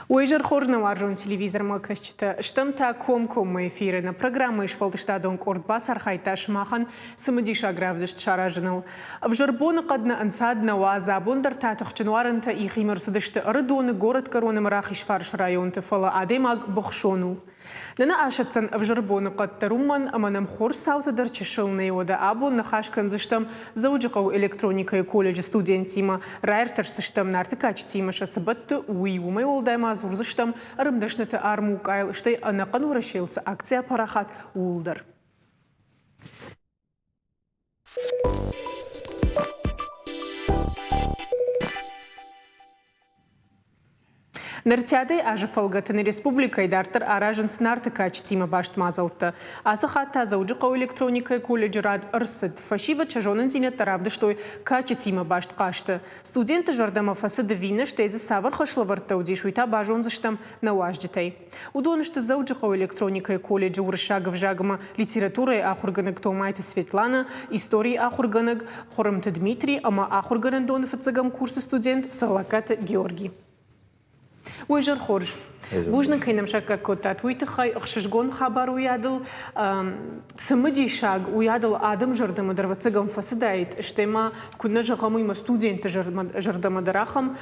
Уый изӕр хорз нӕ уарзон телевизормӕ кӕсджытӕ, стӕм та комкоммӕ эфиры нӕ программӕйы сфӕлдыстадон къорд бацархайдта сымахӕн цымыдисаг равдыст саразыныл. Ӕвзӕр боныхъӕд нӕ ӕнцад нӕ уадзы, абон дӕр та тыхджын уарынтӕ ихимӕ ӕрцыдысты Ӕрыдоны, Горӕтгӕрон ӕмӕ Рахизфарсы районты, фӕлӕ адӕймаг быхсон у. Нӕ нӕ асӕтдзӕн ӕвзӕр боныхъӕд дӕр уымӕн, ӕмӕ нӕм хорз цаутӕ дӕр чысыл нӕй. Уӕдӕ абон ныхас кӕндзыстӕм Дзӕуджыхъӕуы электроникӕйы колледжы студенттимӕ, раиртӕсдзыстӕм Нарты кадджытимӕ сӕ цы бӕтты, уый. Уымӕй уӕлдай ма дзурдзыстӕм ӕрмдӕсныты армукъайыл, стӕй ӕнӕхъӕн Уӕрӕсейыл цы акци апарахат, ууыл дӕр. Нартиадӕйы азы фӕлгӕты нӕ республикӕйы дарддӕр аразынц Нарты кадджытимӕ баст мадзӕлттӕ. Ацы хатт та Дзӕуджыхъӕуы электроникӕйы колледжы рад ӕрцыд. Фӕсивӕд сӕ зонындзинӕдтӕ равдыстой кадджытимӕ баст хъазты. Студентты зӕрдӕмӕ фӕцыд ӕви нӕ, стӕй дзы цавӕр хӕслӕвӕрдтӕ уыдис, уый та базондзыстӕм нӕ уазджытӕй. Уыдон сты Дзӕуджыхъӕуы электроникӕйы колледжы уырыссаг ӕвзаг ӕмӕ литературӕйы ахуыргӕнӕг Томайты Светланӕ, историйы ахуыргӕнӕг Хуырымты Дмитрий ӕмӕ ахуыргӕнӕндоны фыццӕгӕм курсы студент Цӕллагкаты Георгий. Уый зӕр хорз. Бузныг, кӕй нӕм саккаг кодтат, уый тыххӕй ӕхсызгон хабар уыйадыл, цымыдисаг уыйадыл адӕм зӕрдӕмӕ дӕр ӕвӕццӕгӕн фӕцыдаид, стӕй ма куыд нӕ зӕгъӕм, уый ма студентты зӕрдӕмӕ дӕр ахӕм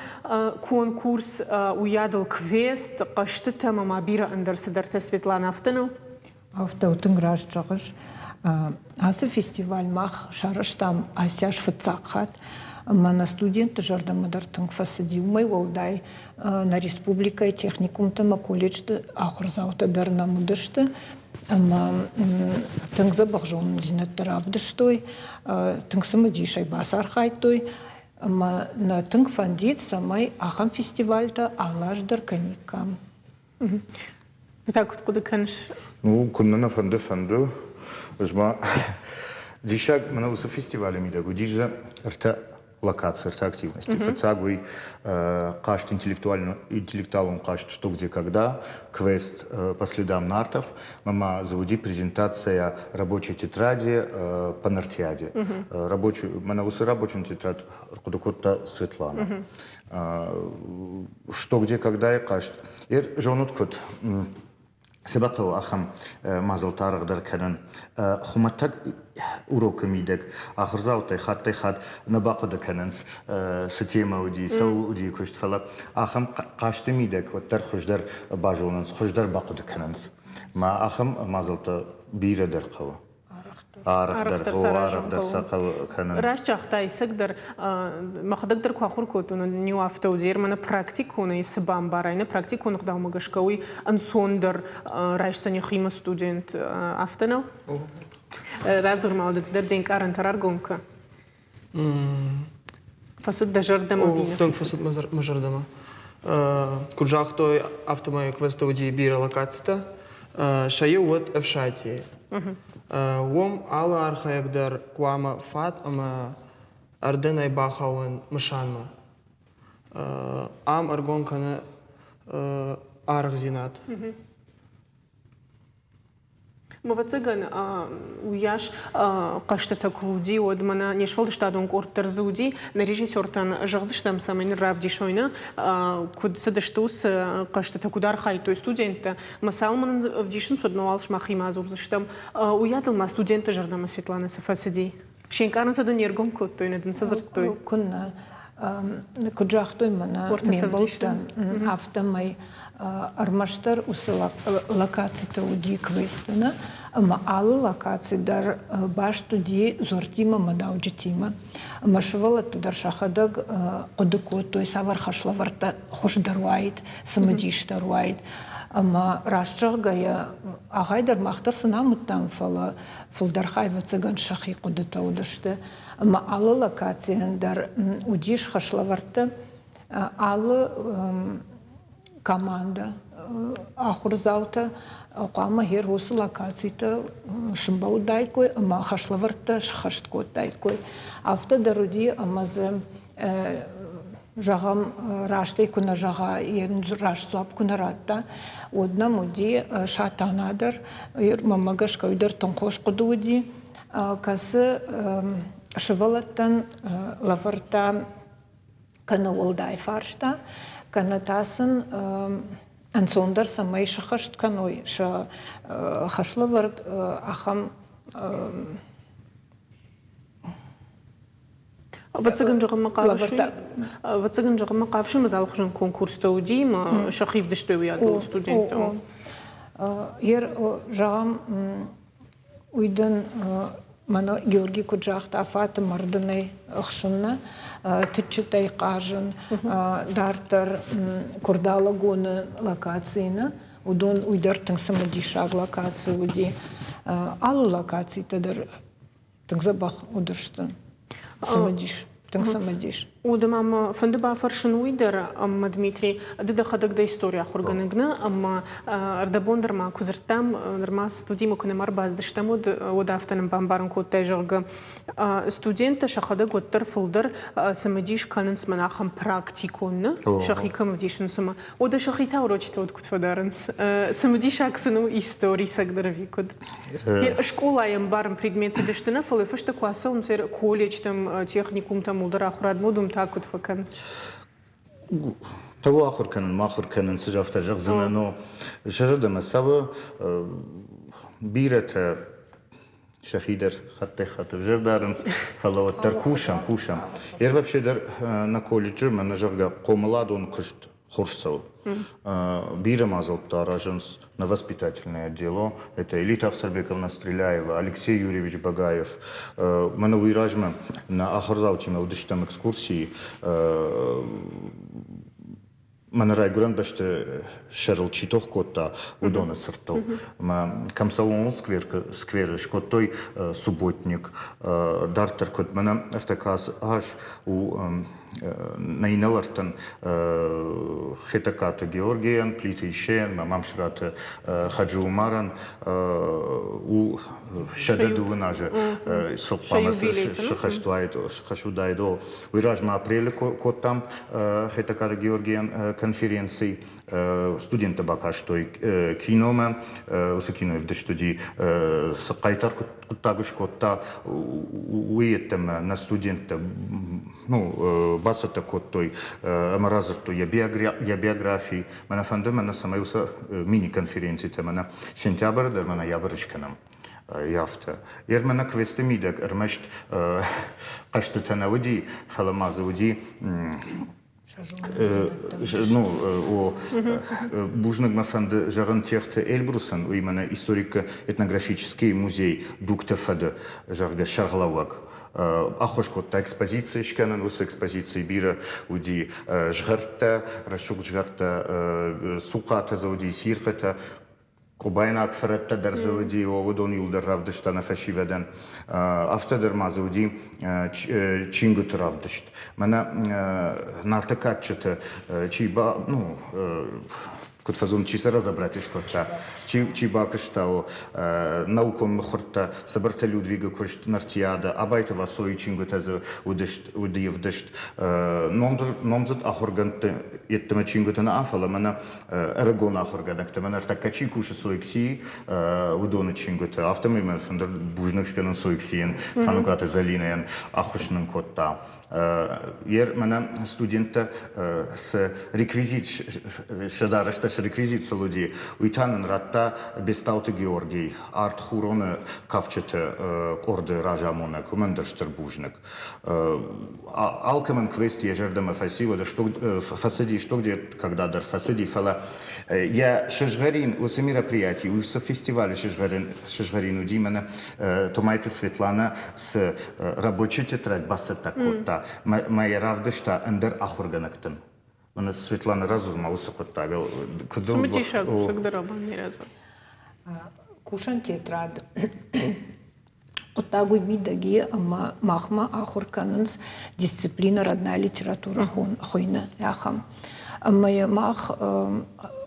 конкурс, уыйадыл квест, хъӕзтытӕ ӕмӕ ма бирӕ ӕндӕр цыдӕртӕ. Светлана, афтӕ нӕу? Афтӕ у, тынг раст зӕгъыс. Ацы фестиваль мах сарӕзтам асӕз фыццаг хатт ӕмӕ нӕ студентты зӕрдӕмӕ дӕр тынг фӕцыди. Уымӕй уӕлдай нӕ республикӕйы техникумты ӕмӕ колледжты ахуырдзаутӕ дӕр нӕм уыдысты ӕмӕ тынг дзӕбӕх зонындзинӕдтӕ равдыстой, тынг цымыдисӕй бацархайдтой. Ӕмӕ нӕ тынг фӕндид, цӕмӕй ахӕм фестивальтӕ алы аз дӕр кӕниккам. Ды та куыд хъуыды кӕныс? Ну, куыннӕ нӕ фӕнды, фӕнды. Ӕз ма диссаг мӕнӕ уыцы фестивалы мидӕг уыдис ӕртӕ локаци, ӕртӕ активности. Фыццаг уый хъазт интеллектуалон хъазт «Что, где, когда», квест «По следам нартов», ӕмӕ дзы уыди презентация рабочей тетради по Нартиаде. Рабочий, мӕнӕ уыцы рабочий тетрадь ӕрхъуыды кодта Светлана. Что, где, когда-йы хъазт. Зонут куыд, цы бахъӕуы ахӕм мадзӕлттӕ арӕхдӕр кӕнын. Хуымӕтӕг урокы мидӕг ахуырдзаутӕй хаттӕй-хатт нӕ бахъуыды кӕнынц, цы темӕ уыди, цӕуыл уыди куыст, фӕлӕ ахӕм хъазты мидӕг уӕддӕр хуыздӕр базонынц, хуыздӕр бахъуыды кӕнынц. Ма ахӕм мадзӕлттӕ бирӕ дӕр хъӕуы. Арӕхдӕр сӕ хъӕуы кӕнын. Раст загътай, ӕцӕгдӕр, мӕхӕдӕг дӕр куы ахуыр кодтон, ниу афтӕ уыди, мӕнӕ практиконӕй цы бамбарай, нӕ практикон ӕгъдаумӕ гӕсгӕ уый ӕнцондӕр райсдзӕн йӕхимӕ студент. Афтӕ нӕу? Радзур ма, дӕр де нкъарӕнтӕ раргом кӕ. Фӕцыд дӕ зӕрдӕмӕ ӕви нӕ? Тынг фӕцыд мӕ зӕрдӕмӕ. Куыд загътой, афтӕмӕй квесты уыди бирӕ локацитӕ. Сӕ иу уыд Ӕфсатийы. Уым алы архайӕг дӕр хъуамӕ фат ӕмӕ ӕрдынӕй бахауын мысанмӕ. Ам ӕргом кӕны аргъдзинад. Ӕвӕццӕгӕн, уыйас хъӕзтытӕ куы уыди, уӕд мӕнӕ не сфӕлдыстадон къорд дӕр дзы уыди. Нӕ режиссертӕн зӕгъдзыстӕм, цӕмӕй ныр равдисой, нӕ, куыд цыдысты уыцы хъӕзтытӕ, куыд архайдтой студенттӕ. Мӕ цалынмӕ нын ӕвдисынц, уӕдмӕ уал сымахимӕ адзурдзыстӕм. Уыйадыл ма студентты зӕрдӕмӕ Светланӕ цы фӕцыди? Се нкъарӕнтӕ дын не ргом кодтой, нӕ дын цы дзырдтой? Куыннӕ. Куыд загътой мӕнӕ ме мбӕлттӕ, афтӕмӕй ӕрмӕстдӕр уыцы локацитӕ уыди квесты, нӕ? Ӕмӕ алы локаци дӕр баст уыди дзуӕрттимӕ ӕмӕ дауджытимӕ. Ӕмӕ сывӕллӕттӕ дӕр сӕхӕдӕг хъуыды кодтой, цавӕр хӕслӕвӕрдтӕ хуыздӕр уаид, цымыдисдӕр уаид. Ӕмӕ раст зӕгъгӕйӕ, агъайдӕр мах дӕр сын амыдтам, фӕлӕ фылдӕр хай, ӕвӕццӕгӕн, сӕхи хъуыдытӕ уыдысты. Ӕмӕ алы локацийӕн дӕр уыдис хӕслӕвӕрдтӕ. Алы командӕ ахуырдзаутӕ хъуамӕ гъер уыцы локацитӕ сымбӕлдаиккой ӕмӕ хӕслӕвӕрдтӕ схӕст кодтаиккой. Афтӕ дӕр уыди, ӕмӕ дзы зӕгъӕм, растӕй куы нӕ зӕгъа, йе раст дзуапп куы нӕ радта, уӕд нӕм уыди Сатана дӕр, мӕнмӕ гӕсгӕ уый дӕр тынг хорз хъуыды уыди, кӕцы сывӕллӕттӕн лӕвӕрдта кӕнӕ уӕлдай фарста, Кӕнӕ та сын ӕнцондӕр цӕмӕй сӕххӕст кӕной сӕ хӕслӕвӕрд ахӕм Ӕвӕццӕгӕн зӕгъынмӕ хъавыс, ӕвӕццӕгӕн зӕгъынмӕ хъавыс ӕмӕ алыхуызон конкурстӕ уыди ӕмӕ сӕхи вдыстой уыйадыл студенттӕ. Ер зӕгъӕм, уый дын мӕнӕ Георги куыд загъта, фаты мӕрдынӕй ӕхсынмӕ, тыччытӕй хъазын, дарддӕр Куырдалагоны локацийы нӕ, уыдон уый дӕр тынг цымыдисаг локаци уыди. Алы локацитӕ дӕр тынг дзӕбӕх уыдысты. Цымыдис, тынг цымыдис. Уды ма мӕ фӕнды бафӕрсын уый дӕр, ӕмӕ Дмитрий, ды дӕхӕдӕг дӕ истори ахуыргӕнӕг нӕ, ӕмӕ ӕрдӕбон дӕр ма куы дзырдтам, нырма студимӕ куы нӕма ӕрбацыдыстӕм, уӕд, уӕд афтӕ нын бамбарын кодтай, зӕгъгӕ, студенттӕ сӕхӕдӕг уӕддӕр фылдӕр цымыдис кӕнынц мӕн ахӕм практикон, нӕ, сӕхи кӕм ӕвдисынц ӕмӕ уӕдӕ сӕхи та урочытӕ уӕд куыд фӕдарынц? Цымыдисаг сын у истори цӕгдӕр ӕви куыд? Скъолайы ӕмбарын предмет цыдысты нӕ, фӕлӕ фӕстӕ куы ацӕуынц колледжтӕм, техникумтӕм, уылдӕр ахуырадмӕ, уыдон та куыд фӕкӕнынц? Хъӕуы ахуыр кӕнын, ма ахуыр кӕнын, цы афтӕ зӕгъдзынӕ, но сӕ зӕрдӕмӕ цӕуы бирӕтӕ сӕхи дӕр хаттӕй-хатт ӕвзӕр дарынц, фӕлӕ уӕддӕр кусӕм, кусӕм. Ер вообще дӕр нӕ колледжы, мӕнӕ зӕгъгӕ, хъомыладон куыст хорз цӕуы. Бирӕ мадзӕлттӕ аразынц на воспитательное отдело. Это Элита Ахсарбековна Стреляева, Алексей Юрьевич Багаев. Мӕнӕ уый размӕ нӕ ахуырдзаутимӕ уыдыстӕм экскурсийы. Мӕнӕ райгуырӕн бӕсты сӕрыл чи тох кодта, уыдоны цыртыл. Мӕ Комсомолон скверы скодтой субботник. Дарддӕр куыд мӕнӕ ӕртӕ аз у нӕ инӕлӕрттӕн Хетӕгкаты Георгийӕн, Плиты Исейӕн, мӕ Мамсыраты Хаджи-Умарӕн у 102 азы цы хъуамӕ сыхӕст уыдаид. Уый размӕ апрелы кодтам Хетӕгкаты Георгийӕн конференци. Студенттӕ бакастой киномӕ. Уыцы кинойы ӕвдыст уыди, цы хъайтар хъуыддаг скодта, уый йеддӕмӕ нӕ студенттӕ ну, бацӕттӕ кодтой ӕмӕ радзырдтой йӕ биографи. Мӕнӕ фӕнды мӕнӕ цӕмӕй уыцы мини-конференцитӕ мӕнӕ сентябры дӕр мӕ ноябры скӕнӕм. Афтӕ. Ер мӕнӕ квесты мидӕг ӕрмӕст хъӕзтытӕ нӕ уыди, фӕлӕ ма дзы уыди ну, о, бузныг мӕ фӕнды зӕгъын Техты Эльбрусӕн, уый мӕнӕ историко-этнографический музей Дугты фӕды, зӕгъгӕ, сӕргълӕууӕг. Ӕххуыс кодта экспозици скӕнын. Уыцы экспозицийы бирӕ уыди згъӕрттӕ, рӕсугъд згъӕрттӕ, цухъатӕ дзы уыди, цирхъытӕ. Къубайнаг фырӕттӕ дӕр дзы уыди, уыдон иуылдӕр равдыста нӕ фӕсивӕдӕн. Афтӕ дӕр ма дзы уыди чингуыты равдыст. Мӕнӕ Нарты кадджыты чи ба, ну, куыд фӕзоны, чи сӕ разобрать скодта, чи бакуыста, наукон мыхуыртӕ, Цыбырты Людвигы куыст Нартиада, Абайты Васойы чингуытӕ дзы уыди ӕвдыст. Номдзыд ахуыргӕндты йеддӕмӕ чингуытӕ нӕ, фӕлӕ мӕнӕ ӕрыгон ахуыргӕнӕгтӕ, мӕнӕ ӕртӕккӕ чи кусы СОИКСИ, уыдоны чингуытӕ. Афтӕмӕй мӕ фӕндыр бузныг скӕнын СОИКСИ-йӕн, Ханукаты Зӕлинӕйӕн ӕххуыс нын кодта. Ер мӕнӕ студенттӕ цы реквизит сӕ дарӕстӕ цы реквизит сыл уыди, уый та нын радта Бестауты Георгий, Арт-Хуроны кафджыты къорды разамонӕг, уымӕн дӕр стыр бузныг. Алкӕмӕн квест йӕ зӕрдӕмӕ фӕци, уӕд фӕцыди, что где когда дӕр фӕцыди, фӕлӕ йӕ сызгъӕрин уыцы мероприятий, уыцы фестивалы сызгъӕрин уыди мӕнӕ Томайты Светланӕ цы рабочий тетрадь бацӕттӕ кодта, мӕ йӕ равдыста ӕндӕр ахуыргӕнӕгтӕн. Мӕнӕ Светлана радзур-ма уыцы хъуыддагыл. Куыд Цымыдисаг у, цӕгдӕр абон не радзур. Кусӕн тетрад Хъуыддаг уый мидӕг и, ӕмӕ махмӕ ахуыр кӕнынц дисциплинӕ родная литература хуыйны ахӕм. Ӕмӕ йӕ мах,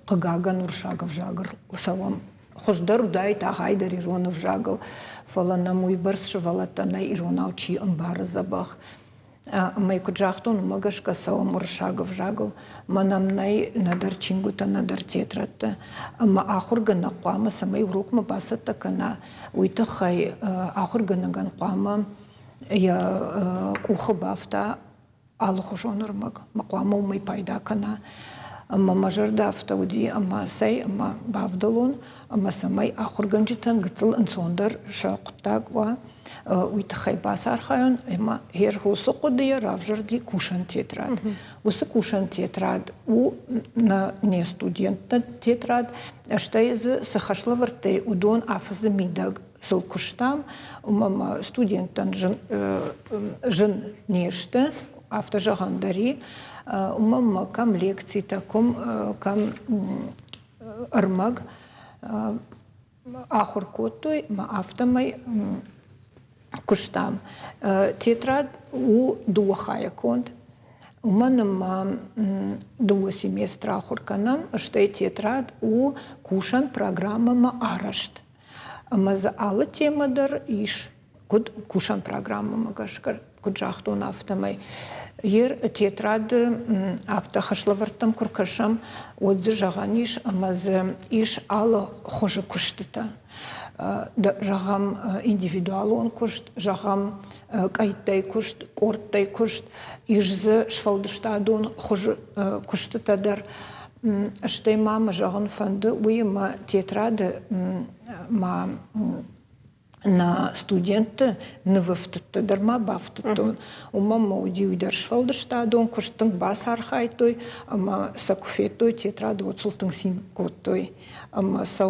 хъыгагӕн, уырыссаг ӕвзагыл цӕуӕм. Хуыздӕр уыдаид ӕгайдӕр ирон ӕвзагыл, фӕлӕ нӕм уыйбӕрц сывӕллӕттӕ нӕй иронау чи ӕмбары дзӕбӕх. Ӕмӕ куыд загътон, уымӕ гӕсгӕ цӕуӕм уырыссаг ӕвзагыл. Мӕнӕм нӕй нӕдӕр чингуытӕ, нӕдӕр тетрӕдтӕ. Ӕмӕ ахуыргӕнӕг хъуамӕ цӕмӕй урокмӕ бацӕттӕ кӕна, уый тыххӕй ахуыргӕнӕгӕн хъуамӕ йӕ къухы бафта. алыхуызон ӕрмӕг, мӕ хъуамӕ уымӕй пайда кӕна. Ӕмӕ мӕ зӕрдӕ афтӕ уыди, ӕмӕ цӕй ӕмӕ бавдӕлон, ӕмӕ цӕмӕй ахуыргӕнджытӕн гыццыл ӕнцондӕр сӕ хъуыддаг уа, уый тыххӕй бацархайон ӕмӕ уыцы хъуыдыйӕ равзӕрди кусӕн тетрад. Уыцы кусӕн тетрад у не студентты тетрад, стӕй дзы цы хӕслӕвӕрдтӕй уыдон афӕдзы мидӕг сыл куыстам, уымӕ ма студенттӕн зын, зын не сты, афтӕ зӕгъӕн дӕр и. Уымӕ ма кӕм лекцитӕ, кӕм, кӕм ӕрмӕг ахуыр кодтой, ӕмӕ афтӕмӕй куыстам. Тетрад у дыууӕ хайӕ конд. Уымӕн ӕмӕ дыууӕ семестры ахуыр кӕнӕм, стӕй тетрад у кусӕн программӕмӕ арӕзт. Ӕмӕ дзы алы темӕ дӕр ис, куыд кусӕн программӕмӕ гӕсгӕ, куыд загътон, афтӕмӕй. Ер тетрады афтӕ хӕслӕвӕрдтӕм куы ркӕсӕм, уӕд дзы зӕгъӕн ис, ӕмӕ дзы ис алы хуызы куыстытӕ. Зӕгъӕм, индивидуалон куыст, зӕгъӕм, къӕйттӕй куыст, къордтӕй куыст, ис дзы сфӕлдыстадон хуызы куыстытӕ дӕр. Стӕй ма мӕ зӕгъын фӕнды, уыимӕ тетрады ма нӕ студентты нывӕфтыдтӕ дӕр ма бафтыдтон. Уымӕн ма уыди уый дӕр сфӕлдыстадон куыст тынг бацархайдтой ӕмӕ сӕ куы федтой тетрады, уӕд сыл тынг цин кодтой ӕмӕ сӕ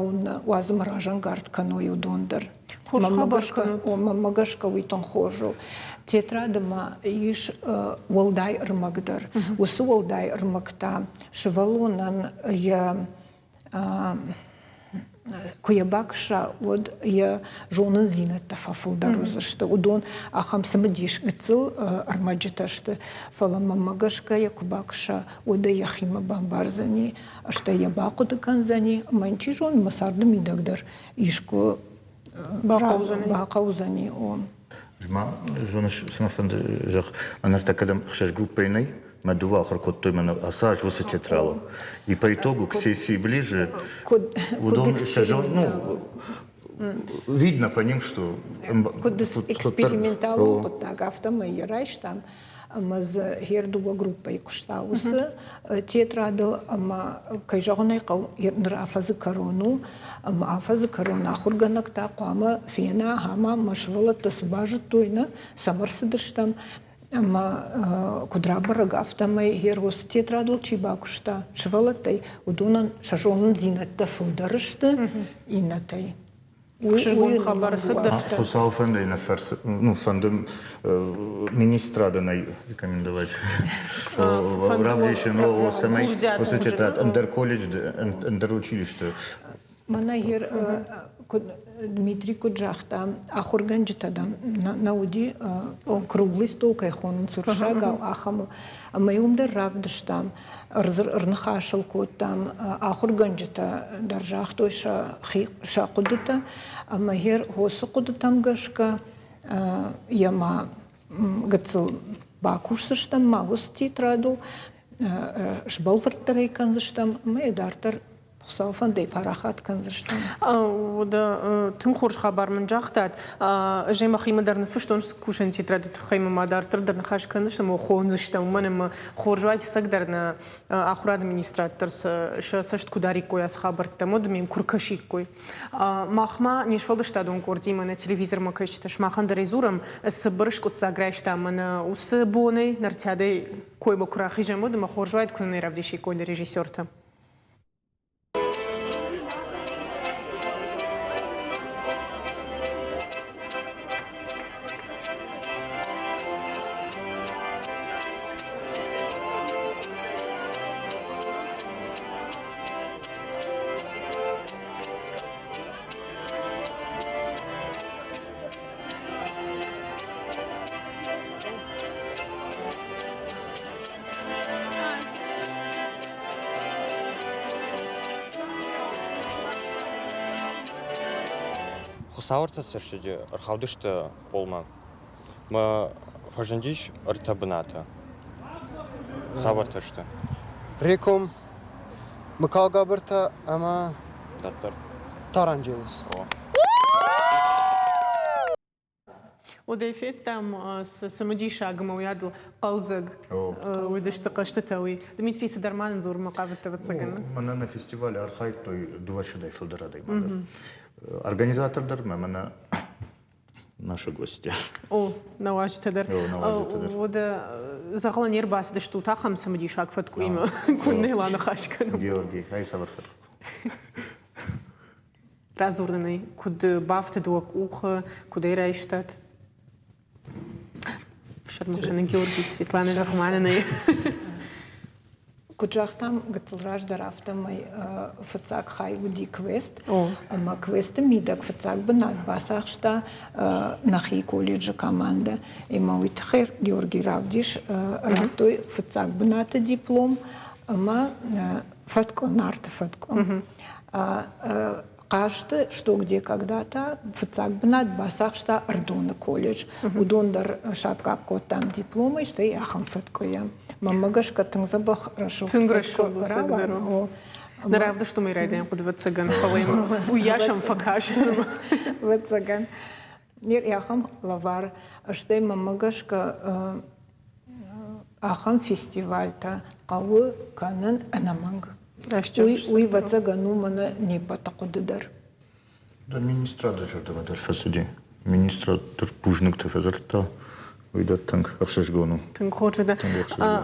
уадзымӕ разӕнгард кӕной уыдон дӕр. Хорз хабар кӕнут. Мӕнмӕ гӕсгӕ уый тынг хорз у. Тетрады ма ис уӕлдай ӕрмӕг дӕр. Уыцы уӕлдай ӕрмӕг та сывӕллонӕн йӕ куы йӕ бакӕса, уӕд йӕ зонындзинӕдтӕ фӕфылдӕр уыдзысты. Уыдон ахӕм цымыдис гыццыл ӕрмӕджытӕ сты, фӕлӕ мӕнмӕ гӕсгӕ йӕ куы бакӕса, уӕд ӕй йӕхимӕ бамбардзӕни, стӕй йӕ бахъуыды кӕндзӕни, ӕмӕ йын чи зоны, мӕ царды мидӕг дӕр искуы бахъӕудзӕни. О. Ма зоныс, цы мӕ фӕнды зӕгъ, ныртӕккӕ дӕм ӕхсӕз группӕйы нӕй, мӕ дыууӕ ахуыр кодтой мӕнӕ ацы аз уыцы тетралы. И по итогу к сессии ближе, уыдон сӕ ну, видно по ним, что... Куыд эксперименталон хъуыддаг, афтӕмӕй йӕ райстам. Ӕмӕ дзы гъер дыууӕ группӕйы куыста уыцы тетрадыл ӕмӕ, кӕй зӕгъын ӕй хъӕуы, ныр афӕдзы кӕрон у, ӕмӕ афӕдзы кӕрон ахуыргӕнӕг та хъуамӕ фена, ӕмӕ мӕ сывӕллӕттӕ цы базыдтой, нӕ, цӕмӕ рцыдыстӕм. Ӕмӕ куыд рабӕрӕг, афтӕмӕй гъер уыцы тетрадыл чи бакуыста сывӕллӕттӕй, уыдонӕн сӕ зонындзинӕдтӕ фылдӕр сты иннӕтӕй. Ӕхсызгон хабар цыд. Хуыцау фӕнды нӕ фӕрцы, ну, фӕнды министрадӕн ӕй рекомендовать. Равдисын, цӕмӕй уыцы тетрад ӕндӕр колледжы, ӕндӕр училищты. Мӕнӕ ер Дмитрий куыд загъта, ахуыргӕнджытӕ дам нӕ уыди круглый стол кӕй хонынц уырыссагау, ахӕмыл. Ӕмӕ уым дӕр равдыстам ӕрныхас ыл кодтам, ахуыргӕнджытӕ дӕр загътой сӕ хъуыдытӕ, ӕмӕ гъер уыцы хъуыдытӕм гӕсгӕ йӕ ма гыццыл бакусдзыстӕм ма уыцы тетрадыл, сбӕлвырддӕр ӕй кӕндзыстӕм ӕмӕ йӕ дарддӕр Хуыцауы фӕндӕй парахат кӕндзыстӕм. Уӕдӕ тынг хорз хабар мын загътат. Ӕз ӕй мӕхимӕ дӕр ныффыстон кусӕн тетрады тыххӕй мӕ ма дарддӕр дӕр ныхас кӕндзыстӕм, хондзыстӕм, уымӕн ӕмӕ хорз уайд ӕцӕгдӕр нӕ ахуырады министрад дӕр сӕ цӕст куы дариккой ацы хабӕрттӕм, уӕд ме куы ркӕсиккой. Мах ма не сфӕлдыстадон къордимӕ нӕ телевизормӕ кӕсджытӕ сымахӕн дӕр ӕй дзурӕм, цыбыр скъуыддзаг райстам мӕнӕ уыцы бонӕй Нартиадӕй коймӕ куы рахизӕм, уӕд ӕмӕ хорз уайд, куы нын ӕй равдисиккой нӕ режиссертӕ. Хуыцауӕртӕ цӕссыджы ӕрхаудысты пъолмӕ. Мӕ фӕзындис ӕртӕ бынаты. Цавӕртӕ сты? Реком, Мыкалгабыртӕ ӕмӕ Дарддӕр. Таранджелос. О. Уӕдӕй федтам цымыдисаг ӕмӕ уыйадыл хъӕлдзӕг уыдысты хъӕзтытӕ уый. Дмитрий, цыдӕр ма нын дзурынмӕ хъавыдтӕ, ӕвӕццӕгӕн? Мӕнӕ нӕ фестивалы архайдтой дыууӕсӕдӕй фылдӕр адӕймагӕн. Организатор дӕр мӕ мӕнӕ наши гости. О, нӕ уазджытӕ дӕр. Уӕдӕ дзӕгъӕлы не рбацыдыстут ахӕм цымыдисаг фӕткъуимӕ, куыннӕ йыл аныхас кӕнӕм. Георгий, ай цавӕр фӕткъуы? Радзур нын ӕй, куыд бафтыд уӕ къухы, куыд ӕй райстат? Фсӕрмы кӕны Георгий Светлана Рахманинайы. Куыд загътам, гыццыл раздӕр, афтӕмӕй фыццаг хай уыди квест. Ӕмӕ квесты мидӕг фыццаг бынат бацахста нӕхи колледжы командӕ. Ӕмӕ уый тыххӕй Георгий равдис радтой фыццаг бынаты диплом ӕмӕ фӕткъуы, Нарты фӕткъуы. Хъазты «Что, где, когда-то» фыццаг бынат бацахста Ӕрдоны колледж. Уыдон дӕр саккаг кодтам дипломӕй, стӕй ахӕм фӕткъуыйӕ. Мӕнмӕ гӕсгӕ тынг дзӕбӕх рӕсугъд Тынг рӕсугъд у. Нӕ равдыстон райдайӕн хъуыды ӕвӕццӕгӕн, фӕлӕ уыйас ӕм фӕкаст. Ӕвӕццӕгӕн. Ныр ахӕм лӕвар, стӕй мӕнмӕ гӕсгӕ ахӕм фестивальтӕ хъӕуы кӕнын ӕнӕмӕнг. Уый, ӕвӕццӕгӕн, у мӕнӕ не ппӕты хъуыды дӕр. Да министрады зӕрдӕмӕ дӕр фӕцыди. Министрад дӕр бузныгтӕ фӕдзырдта. Уый дӕр тынг ӕхсызгон у. Тынг хорз дӕ.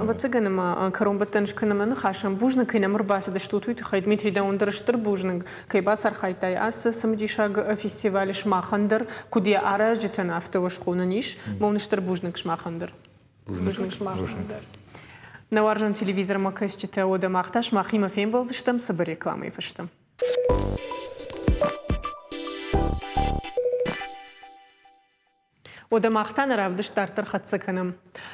Ӕвӕццӕгӕн ӕмӕ кӕронбӕттӕн скӕнӕм нӕ ныхасӕн. Бузныг, кӕй нӕм ӕрбацыдыстут, уый тыххӕй. Дмитрий, дӕуӕн дӕр стыр бузныг, кӕй бацархайдтай ацы цымыдисаг фестивалы сымахӕн дӕр, куыд йӕ аразджытӕн, афтӕ уӕ схонӕн ис. Мӕ стыр бузныг сымахӕн дӕр. Бузныг сымахӕн дӕр. Нӕ уарзон телевизормӕ кӕсджытӕ, уӕдӕ мах та сымахимӕ фембӕлдзыстӕм цыбыр рекламӕйы фӕстӕ. Уӕдӕ мах та нӕ равдыст дарддӕр хӕццӕ кӕнӕм.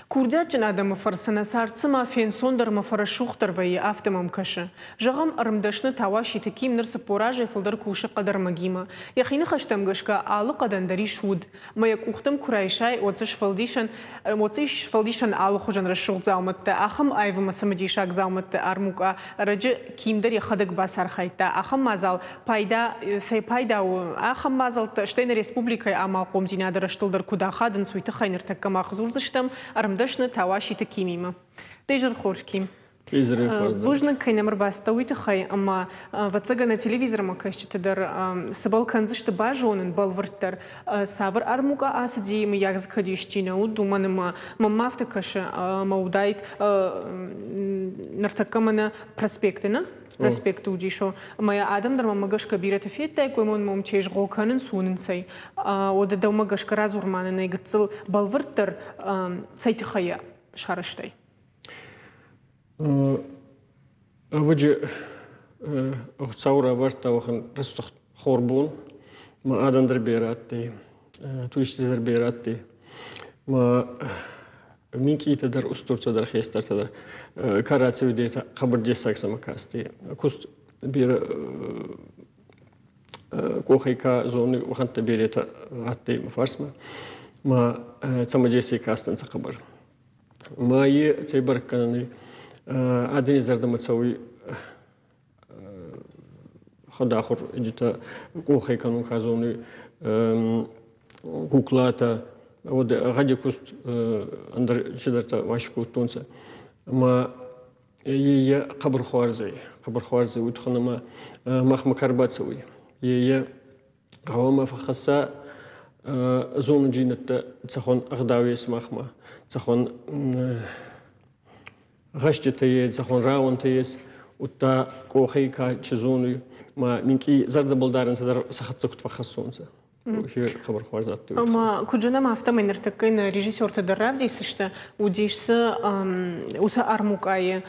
Курдиатджын адӕмы фӕрцы нӕ цард цыма фенцондӕр ӕмӕ фӕрӕсугъддӕр вӕййы, афтӕ мӕм кӕсы. Зӕгъӕм, ӕрмдӕсны Тауаситы Ким ныр 40 азӕй фылдӕр кусы хъӕдӕрмӕгимӕ. Йӕхи ныхӕстӕм гӕсгӕ, алы хъӕдӕн дӕр ис уд. Ӕмӕ йӕ къухтӕм куы райсай, уӕд дзы сфӕлдисӕн, уӕд дзы ис сфӕлдисӕн алыхуызӕн рӕсугъд дзаумӕттӕ, ахӕм аив ӕмӕ цымыдисаг дзаумӕтты армукъа ӕрӕджы Ким дӕр йӕхӕдӕг бацархайдта. Ахӕм мадзал пайда, цӕй пайда у ахӕм мадзӕлттӕ, стӕй нӕ республикӕйы амалхъомдзинады рӕзтыл дӕр куыд ахадынц, уый тыххӕй ныртӕккӕ мах дзурдзыстӕм ӕрмдӕсны Тауаситы Кимимӕ. Дӕ изӕр хорз, Ким. Бузныг, кӕй нӕм ӕрбацыдтӕ, уый тыххӕй, ӕмӕ, ӕвӕццӕгӕн, нӕ телевизормӕ кӕсджыты дӕр цыбӕл кӕндзысты базонын бӕлвырддӕр, цавӕр армукъа ацыди, мыййаг дзы кӕд исчи нӕ уыд, уымӕн ӕмӕ мӕнмӕ афтӕ кӕсы, ӕмӕ уыдаид ныртӕккӕ мӕнӕ проспекты, нӕ? Проспекты уыдис, ӕмӕ йӕ адӕм дӕр мӕнмӕ гӕсгӕ бирӕты федтаиккой, ӕмӕ мӕм тезгъо кӕнынц, уынынц ӕй. Уӕдӕ дӕумӕ гӕсгӕ радзур ма нын ӕй гыццыл бӕлвырддӕр, цӕй тыххӕй йӕ сарӕзтай? Ӕвӕджы Хуцау равардта уӕхӕн рӕсугъд хорбон, ма адӕн дӕр берӕ адтӕй, туристтӕ дӕр берӕ адтӕй. Ма минкъийтӕ дӕр, устуртӕ дӕр, хестӕртӕ дӕр ка рацӕуидетӕ, хъӕбӕр дессаг сӕмӕ кастӕй. Куст берӕ къохӕй ка зонуй, уӕхӕнттӕ беретӕ адтӕй мӕ фарсмӕ. Ма цӕмӕдесӕй кастӕнцӕ хъӕбӕр. Ма е цӕй бӕрӕг кӕнӕн адӕни зӕрдӕмӕ цӕуй хуӕдахур идитӕ къохӕй кӕнун ка зонуй, куклатӕ, уӕд гъӕди куст ӕндӕр цидӕртӕ васи кодтонцӕ. Ӕма е хъӕбӕр хуарз ӕй, хъӕбӕр хуарз ӕй, уой туххӕн ӕма махмӕ ка рбацӕуй, е гъӕуама фӕххӕсса зонундзийнӕдтӕ цӕхуӕн ӕгъдау ес махмӕ, цӕхуӕн гъӕзтитӕ ес, цӕхуӕн рауӕнтӕ ес, удта къохӕй ка чи зонуй, ма минкъий зӕрдӕбӕлдарӕнтӕ дӕр сӕ хӕццӕ куд фӕххӕссонцӕ. Хъӕбӕр хуарз адтӕй. Ӕма куд зонӕм, афтӕмӕй ныртӕккӕ нӕ режиссертӕ дӕр равдисдзысты, уыдис дзы уыцы армукъайы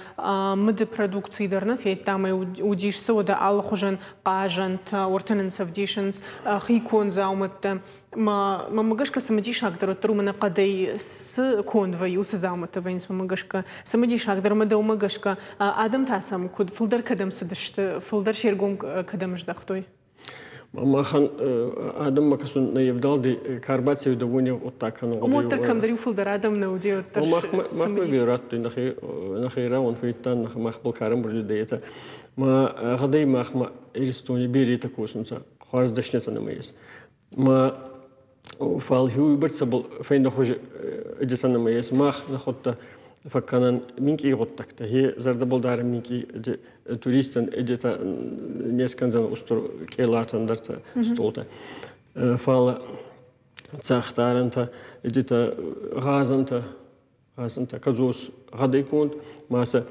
мыды продукци дӕр нӕ федтам, уыдис дзы уӕдӕ алыхуызӕн хъазӕнтӕ, уӕртӕ нын сӕ вдисынц хиконд дзаумӕттӕ. Мӕнмӕ гӕсгӕ цымыдисагдӕр уӕддӕр уымӕн хъӕдӕй цы конд вӕййы, уыцы дзаумӕттӕ вӕййынц мӕнмӕ гӕсгӕ. Цымыдисагдӕр ӕмӕ дӕумӕ гӕсгӕ адӕм та сӕм куыд фылдӕр кӕдӕм цыдысты, фылдӕр се ргом кӕдӕм здӕхтой? Махӕн адӕммӕ кӕсун нӕ евдалди ка ӕрбацӕуидӕ, уони гъуддаг кӕнун гъудӕй. Уӕддӕр кӕмдӕр-иу фылдӕр адӕм нӕ уыди, уӕддӕр Махмӕ берӕ радтой, нӕхе рауӕн фӕййидтан, махбӕл ка ӕрӕмбурд етӕ. Ма гъӕдӕй махмӕ Иристони беретӕ косунцӕ, хуарз дӕснитӕ нӕмӕ ес. Ма Фал уйбӕрцӕбӕл фӕйнӕхузи эдитӕн ӕма ес мах нӕхуӕдтӕ фӕккӕнӕн минкъий гъуддӕгтӕ. Хе зӕрдӕбӕл дарӕн минкъий туристӕн эдитӕ не скӕндзӕн устур къелатӕ ӕндӕртӕ столтӕ. Фал цӕхдарӕнтӕ, эдитӕ гъазӕнтӕ, гъазӕнтӕ кӕдзос гъӕдӕй конд, ма сӕ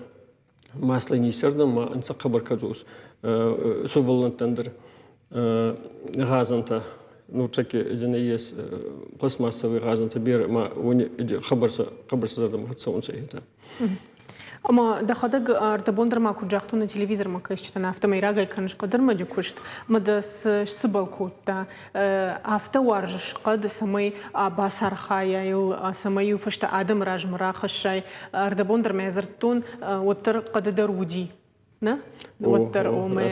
маслӕй ниссӕрдӕн ма ӕнцӕ хъӕбӕр кӕдзос сувӕллӕнттӕн дӕр гъазӕнтӕ нуртӕкки нӕййес пластмассовый гъазӕнтӕ берӕ ма уони хъӕбӕр хъӕбӕр сӕ зӕрдӕмӕ фӕццӕунцӕ етӕ. Ӕма дӕхӕдӕг ӕрдӕбон дӕр ма куд загътон, телевизормӕ кӕсджытӕн, афтӕмӕй рагӕй кӕныс хъӕдӕрмӕджы куыст, ӕмӕ дӕ цы сцыбӕл кодта, афтӕ уарзыс хъӕд, цӕмӕй бацархайай-ыл, цӕмӕй-иу фӕстӕ адӕмы размӕ рахӕссай. Ӕрдӕбон дӕр мӕ дзырдтон, уӕддӕр хъӕды дӕр уыди. Нӕ? Уӕддӕр омӕ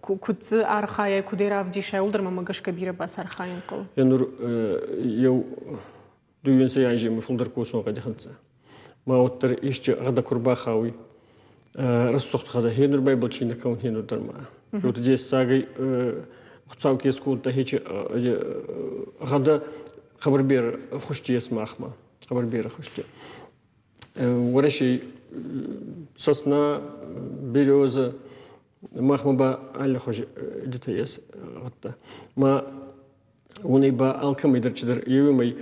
куыд дзы архайай, куыд ӕй равдисай, уыл дӕр мӕмӕ гӕсгӕ бирӕ бацархайын хъӕуы. Нур еу дууинсӕй анземӕ фулдӕр косун гъӕди хӕццӕ. Ма уӕддӕр исчи гъӕдӕ ку рбахауй, рӕсугъд гъӕдӕ, хе нур байбал чи нӕ кӕун, хе нур дӕр ма. Вот дессагӕй Хуцау ке скодта, хечи гъӕдӕ хъӕбӕр берӕ хузти ес махмӕ, хъӕбӕр берӕ хузти. Уӕрӕсей сосна, береза, махмӕ ба аллихузи дитӕ ес гъӕдтӕ. Ма уонӕй ба алкӕмӕй дӕр чидӕр еуемӕй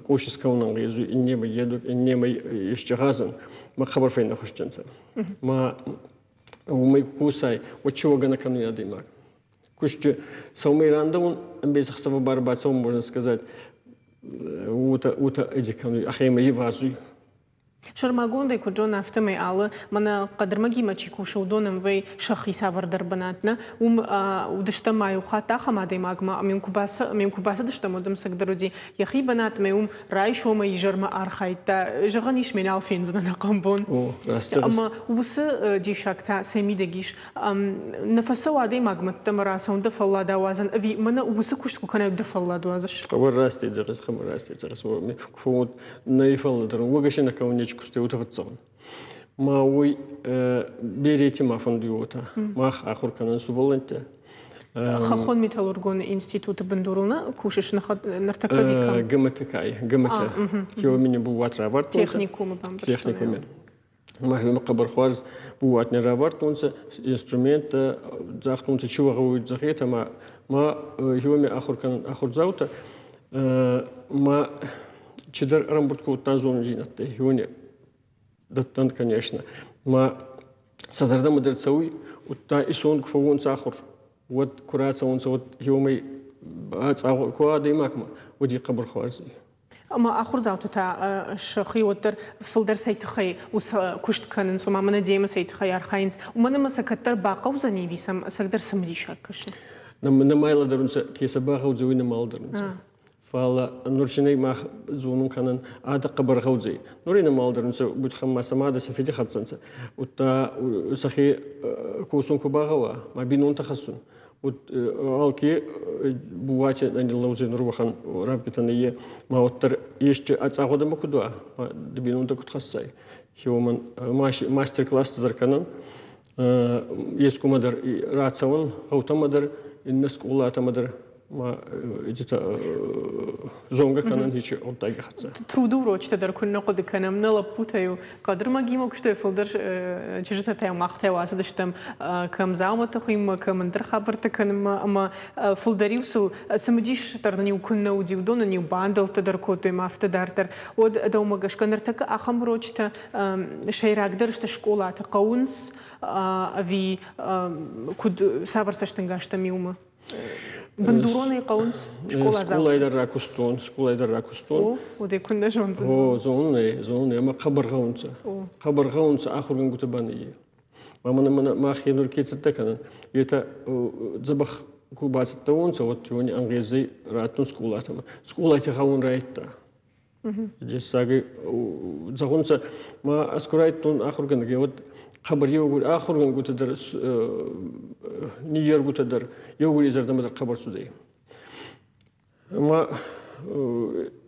къос искӕун ӕнгъезуй, иннемӕй едуг, иннемӕй исчи гъазӕн. Ма хъӕбӕр фӕйнӕхузтӕнцӕ. Ма уымӕй куы кусай, уӕд чи уогӕ нӕ кӕнуй адӕймаг. Кусджы сӕумӕй рандӕун, ӕмбесӕхсӕвӕ бар бацӕун, можно сказать, уотӕ уотӕ эди кӕнуй, ӕхемӕ ивазуй. Сӕрмагондӕй куыд зон, афтӕмӕй алы мӕнӕ хъӕдырмӕгимӕ чи кусы, уыдон ӕмвӕй сӕхи цавӕрдӕр бынат нӕ. Уым уыдыстӕм ма иу хатт ахӕм адӕймагмӕ, ӕмӕ йӕм куы бацыдыстӕм, уӕд ӕм цӕгдӕр уыди йӕхи бынат, ӕмӕ уым райсомӕй изӕрмӕ архайдта. Зӕгъӕн ис, мӕ нал фендзынӕн ӕнӕхъӕн бон. Ӕмӕ уыцы диссаг та сӕ мидӕг ис. Нӕ фӕцӕуы адӕймагмӕ ӕддӕмӕ рацӕуын дӕ фӕллад ауадзын, ӕви мӕнӕ уыцы куыст куы кӕнай, дӕ фӕллад уадзыс? Хъӕбӕр растӕй зӕгъыс, хъӕбӕр растӕй зӕгъыс. Куы фӕуод нӕ фӕллад уогӕ се нӕ кӕун нечи кустӕй уотӕ фӕццӕун. Ма уой берети ма фӕндуй уотӕ. Мах ахур кӕнӕн сувӕллӕнттӕ. Хӕххон металлургон институты бындурыл нӕ кусыс ныртӕккӕ викӕм? ГМТК-й, ГМТ. Киомини бууат равардтонцӕ. Техникумы бамбӕрстон. Техникуме. Мӕхемӕ хъӕбӕр хуарз бууат не равардтонцӕ, инструменттӕ загътонцӕ, чи гъӕуй зӕгъетӕ ма ма хеуӕми ахур кӕнӕн ахурдзаутӕ ма чидӕр ӕрӕмбурд кодта зонундзийнӕдтӕ хеуони дӕттӕн, конечно. Ма сӕ зӕрдӕмӕ дӕр цӕуй, удта исон ку фӕууонцӕ ахур, уӕд ку рацӕуонцӕ, уӕд хеуӕмӕй ку адӕймагмӕ, уӕд и хъӕбӕр хуарз ӕй. Ӕмӕ ахуырдзауты та сӕхи уӕддӕр фылдӕр цӕй тыххӕй уыцы куыст кӕнынц, ома мӕнӕ демӕ цӕй тыххӕй архайынц, уымӕн ӕмӕ сӕ кӕддӕр бахъӕудзӕни ӕви сӕм ӕцӕгдӕр цымыдисаг кӕсы? Нӕ лӕдӕрунцӕ, ке сӕ багъӕудзӕй, уой нӕма лӕдӕрунцӕ. Фал нур си мах зонун кӕнӕн адӕ хъӕбӕр гъӕудзӕй. Нур ин нӕма лӕдӕрунцӕ, будхӕн ма сӕ мадӕ сӕ фиди хӕццӕнцӕ. Удта сӕхе косун ку багъӕуа, ма бийнонтӕ хӕссун. Вот алки бууати ниллӕудзӕй нур уӕхӕн равгитӕ нӕййе, ма уӕддӕр ести ацъагъуӕдӕмӕ куд уа, ма бийнонтӕ куд хӕссай. Хеуомӕн мастер-класстӕ дӕр кӕнӕн, ескумӕ дӕр рацӕуӕн, гъӕутӕмӕ дӕр, иннӕ скъолатӕмӕ дӕр ма где-то зонгӕ кӕнӕн ичи гъуддаги хӕццӕ. Труды урочытӕ дӕр куыннӕ хъуыды кӕнӕм, нӕ лӕппутӕ-иу хъӕдырмӕгимӕ куыстой, фылдӕр чызджытӕ махтӕ ацыдыстӕм кӕм дзаумӕтты хуыйынмӕ, кӕм ӕндӕр хабӕрттӕ кӕнынмӕ, ӕмӕ фылдӕр-иу сыл цымыдисдӕр нын-иу куыннӕ уыди, уыдон нын-иу бандӕлттӕ дӕр кодтой ӕмӕ афтӕ дарддӕр. Уӕд дӕумӕ гӕсгӕ ныртӕккӕ ахӕм урочытӕ сӕйрагдӕр сты скъолаты, хъӕуынц ӕви куыд цавӕр цӕстӕнгастӕм иумӕ? Бындуронӕй хъӕуынц скъоладзаутӕ. Скъолай дӕр ракустон, скъолай дӕр ракустон. О, уодӕй куыннӕ зондзӕн. О, зонун ӕй, зонун ӕй, ӕма хъӕбӕр гъӕунцӕ. Хъӕбӕр гъӕунцӕ ахургӕнгутӕ ба нӕййе. Ма мӕнӕ мӕнӕ мах е нур ке цӕттӕ кӕнӕн, етӕ дзӕбӕх ку бацӕттӕ уонцӕ, уӕд уони ӕнгъезӕй раттун скъолатӕмӕ. Скъолати гъӕун райдта. Дессаги зӕгъунцӕ, ма ӕз ку райдтон ахургӕнӕги, уӕд хъӕбӕр еугур ахургӕнгутӕ дӕр, ниййергутӕ дӕр еугури зӕрдӕмӕ дӕр хъӕбӕр цудӕй. Ма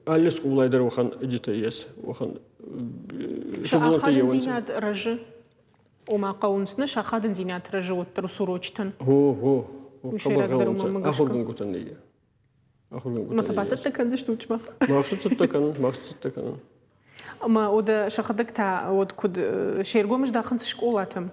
алли скъолай дӕр уӕхӕн идетӕ ес, уӕхӕн Сӕ ахадындзинад рӕзы, ома хъӕуынц нӕ сӕ ахадындзинад рӕзы уӕддӕр уыцы урочытӕн. Гъо, гъо, хъӕбӕр гъӕунцӕ, ахургӕнгутӕн нӕййе. Ма сӕ бацӕттӕ кӕндзыстут сымах? Мах сӕ цӕттӕ кӕнын, мах сӕ цӕттӕ кӕнын. Ӕмӕ уӕдӕ сӕхӕдӕг та уӕд куыд се ргом здахынц скъолатӕм?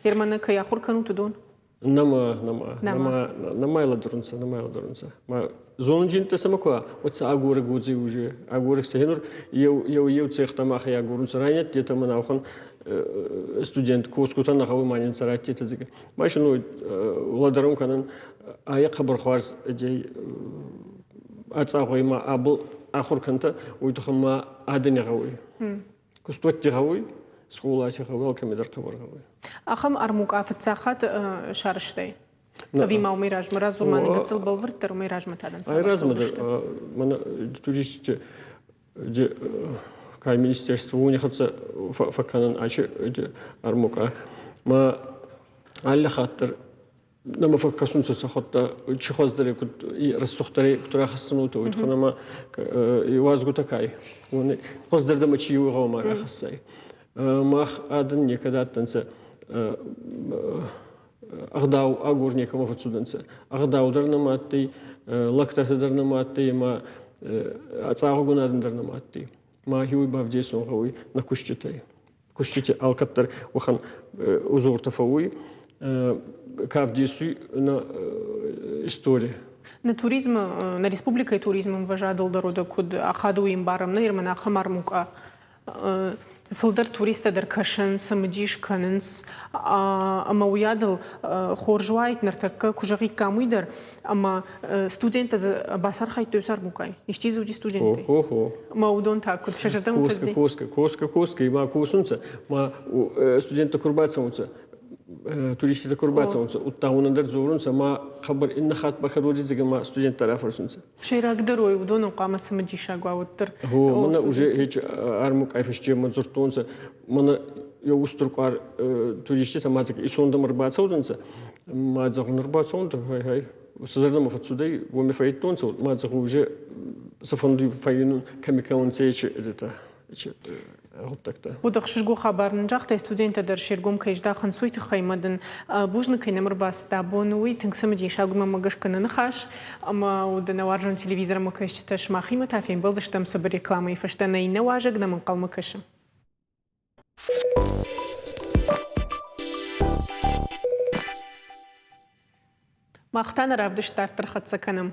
Германы кӕй ахуыр кӕнут, уыдон? Нӕма, нӕма, нӕма, нӕма лӕдӕрунцӕ, нӕма лӕдӕрунцӕ. Ма зонунджинтӕ сӕмӕ ку уӕд сӕ агорӕг уодзӕй уже. Агорӕг сӕ хенур еу еу еу цехтӕ махӕй агорунцӕ. Райнет детӕ мӕн аухан студент косгутӕ нӕ гъӕуй ма нин сӕ раттетӕ дзига. Ма ишун лӕдӕрун кӕнӕн айӕ хъӕбӕр хуарз идей ацъагъуй ма абл ахур кӕнтӕ, уой туххӕн ма адӕни гъӕуй. Кустуӕтти гъӕуй, скъолати гъӕуй, алкӕми дӕр хъӕбӕр гъӕуй. Ахӕм армукъа фыццаг хатт сарӕзтай? Ӕви ма уымӕй размӕ радзур ма нын гыццыл бӕлвырддӕр уымӕй размӕ та дын Ай размӕ дӕр мӕнӕ туристты кай министерство уони хӕццӕ фӕккӕнӕн ачи армукъа. Ма алли хатт дӕр нӕмӕ фӕккӕсунцӕ сӕ хуӕдтӕ чи хуӕздӕр куд рӕсугъддӕр куд рахӕссунутӕ, уой туххӕн ӕма иуазгутӕ кай, уони хуӕздӕрдӕмӕ чи гъӕуама рахӕссай. Мах адӕн некӕд адтӕнцӕ ӕгъдау агор некӕмӕ фӕццудӕнцӕ. Ӕгъдау дӕр нӕма адтӕй, лӕгтӕ дӕр нӕма адтӕй ӕма ацъагъугун адӕн дӕр нӕма адтӕй. Ма хиуй бавдесун гъӕуй нӕ куститӕй. Кустити алкӕддӕр уӕхӕн узортӕ фӕууй, ка вдесуй нӕ истори. Нӕ туризмы, нӕ республикӕйы туризмы ӕмвӕзадыл дӕр уыд куыд ахадуй ӕмбарӕм, нӕ ирмӕ ахӕм армукъа фылдӕр туристтӕ дӕр кӕсынц, цымыдис кӕнынц ӕмӕ уыйадыл хорз уаид ныртӕккӕ куы зӕгъиккам уый дӕр, ӕмӕ студенттӕ дзы бацархайдтой сӕрмукъай. Исчи дзы уыди студенттӕй? Хо-хо. Ӕмӕ уыдон та куыд сӕ зӕрдӕмӕ фӕци? Коска, коска, коска, ма косунцӕ, ма студенттӕ ку рбацӕунцӕ, туриститӕ ку рбацӕунцӕ, удта уонӕн дӕр дзорунцӕ, ма хабар иннӕ хатт ба кӕд ма студенттӕ рафӕрсунцӕ. Сӕйрагдӕр уой, уыдонӕн хъуамӕ цымыдисаг уа уӕддӕр. Гъо, мӕнӕ уже һеч армукъай фӕсте мӕ дзурдтонцӕ, мӕнӕ еу устур къуар туриститӕ ма исондӕмӕ ӕрбацӕудзӕнцӕ, ма зӕгъун ӕрбацӕунтӕ, хай-хай, сӕ зӕрдӕмӕ фӕццудӕй, уоми фӕййидтонцӕ, ма зӕгъун уже сӕ фӕндуй фӕййинун кӕми кӕунцӕ ечи это гъуддӕгтӕ. Уыд ӕхсызгон хабар нын загътай, студенттӕ дӕр се ргом кӕй здахынц, уый тыххӕй ӕмӕ дын бузныг кӕй нӕм ӕрбацыд абон, уый тынг цымыдисаг у мӕ гӕсгӕ нӕ ныхас. Ӕмӕ уыд нӕ уарзон телевизормӕ кӕсджытӕ сымахимӕ та фембӕлдыстӕм цыбыр рекламӕйы фӕстӕ нӕ иннӕ уазӕг нӕм ӕнхъӕлмӕ кӕсы. Мах та нӕ равдыст дарддӕр хӕццӕ кӕнӕм.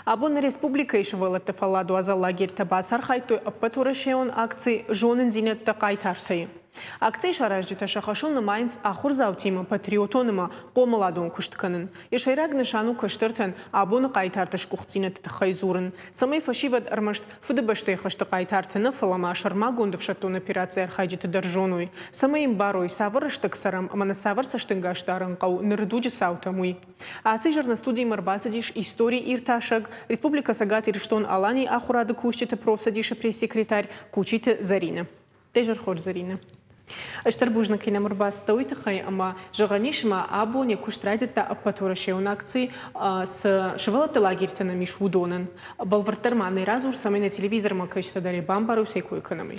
Абон нӕ республикӕйы сывӕллӕтты фӕлладуадзӕн лагерьтӕ бацархайдтой ӕппӕтуӕрӕсейон акци «Зонындзинӕдтӕ хъайтартӕ-йы». Акцийы саразджытӕ сӕ хӕсыл нымайынц ахуырдзаутимӕ патриотон ӕмӕ хъомыладон куыст кӕнын. Йӕ сӕйраг нысан у кӕстӕртӕн абоны хъайтарты сгуыхтдзинӕдты тыххӕй дзурын, цӕмӕй фӕсивӕд ӕрмӕст Фыдыбӕстӕйы хӕсты хъайтарты нӕ, фӕлӕ ма сӕрмагонд ӕфсӕддон операцийы архайджыты дӕр зоной, цӕмӕй ӕмбарой, цавӕр рӕстӕг цӕрӕм ӕмӕ нӕ цавӕр цӕстӕнгас дарын хъӕуы ныры дуджы цаутӕм, уый. Ацы изӕр нӕ студимӕ ӕрбацыдис истори иртасӕг, Республикӕ Цӕгат Ирыстон-Аланийы ахуырады кусджыты профцӕдисы пресс-секретарь Кучиты Зӕринӕ. Де зӕр хорз, Зӕринӕ. Стыр бузныг кӕй нӕм ӕрбацыдтӕ, уый тыххӕй ӕмӕ зӕгъӕн ис, ӕмӕ абон йӕ куыст райдыдта ӕппӕтуӕрӕсеон акци, цы сывӕллӕтты лагерьтӕ нӕм ис, уыдонӕн. Бӕлвырддӕр ма нӕ радзур, цӕмӕй нӕ телевизормӕ кӕсджытӕ дӕр бамбарой, цӕй кой кӕнӕм.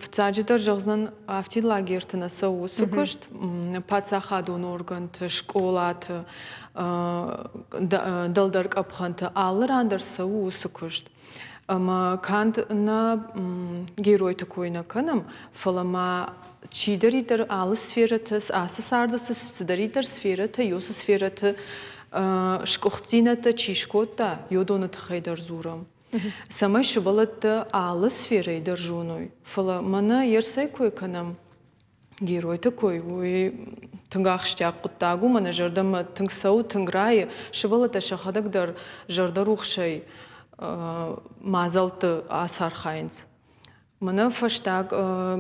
Фыццаджыдӕр зӕгъдзӕн, афтид лагерты нӕ цӕуы уыцы куыст. Паддзахадон органты, скъолаты, дӕлдӕр къӕпхӕнты алы ран дӕр цӕуы уыцы куыст. Ӕмӕ канд нӕ геройты кой нӕ кӕнӕм, фӕлӕ ма чидӕриддӕр алы сферӕты, ацы царды цыдӕриддӕр сферӕтӕ, уыцы сферӕты сгуыхтдзинӕдтӕ чи скодта, уыдоны тыххӕй дӕр дзурӕм. Цӕмӕй сывӕллӕттӕ алы сферӕйы дӕр зоной. Фӕлӕ мӕнӕ ерсӕй кой кӕнӕм, Геройты кой, уый тынг ахсджиаг хъуыддаг у, мӕнӕ зӕрдӕмӕ тынг цӕуы, тынг райы. Сывӕллӕттӕ сӕхӕдӕг дӕр зӕрдӕрухсӕй мадзӕлтты ацархайынц. Мӕнӕ фӕстаг